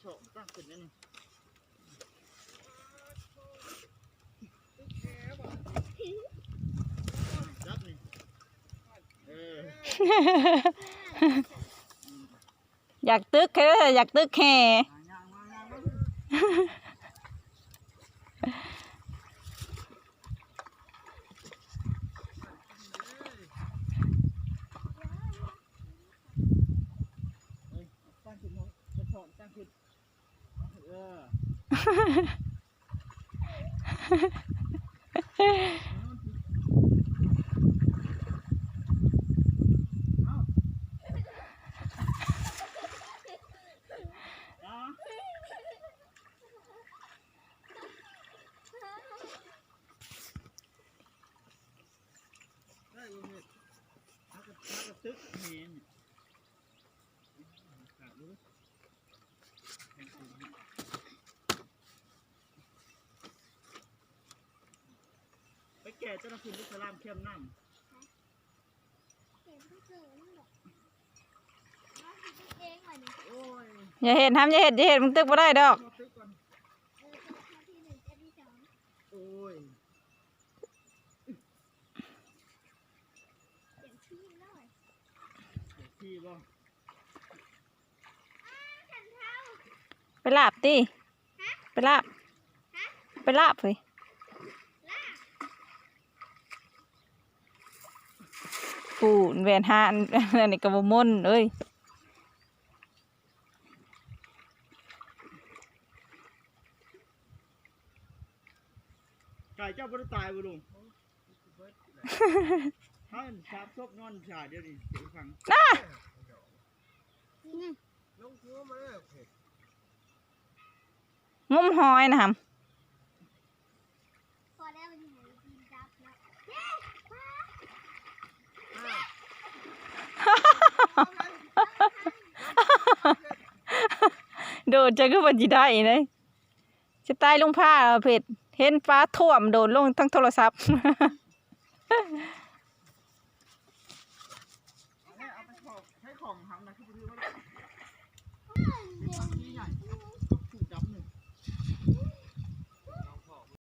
ສອງຕັ້ງຂຶ້ນນັ້ນ ຈັບນີ້ ເອີ ຢາກຕຶກແທ້ ຢາກຕຶກແຮ່. ໄປແກ່ເຈົ້ານະ ຂຶ້ນໄປສະຫຼາມແຄມນ້ຳ. ໂອ້ຍ ຢ່າເຮັດ ຫ້າມ ຢ່າເຮັດ ຢ່າເຮັດ ມຶງຕຶກບໍ່ໄດ້ດອກ. ໂອ້ຍ ໄປລາບຕິ ໄປລາບ ໄປລາບເຮີ້ຍ. ປູນແວ່ນຫາ ອັນນີ້ກໍບໍ່ມົນເອີຍ. ໄກ່ເຈົ້າບໍ່ໄດ້ຕາຍບໍ່ລຸງ? ເຮົາສາບສົບນອນສາດດຽວນີ້ຟັງ ນະ ອືມ ລົງຫົວມາແລ້ວ ງົມຫອຍນະຫຳ. ພໍແລ້ວ ມັນຊິກິນກັບເນາະ. ໂດດ ເຈົ້າຄືວ່າຊິໄດ້ເດ້. ສະໄຕລ໌ລຸງພາເພິ່ນເຫັນປາຖ້ວມໂດດລົງທັງໂທລະສັບ.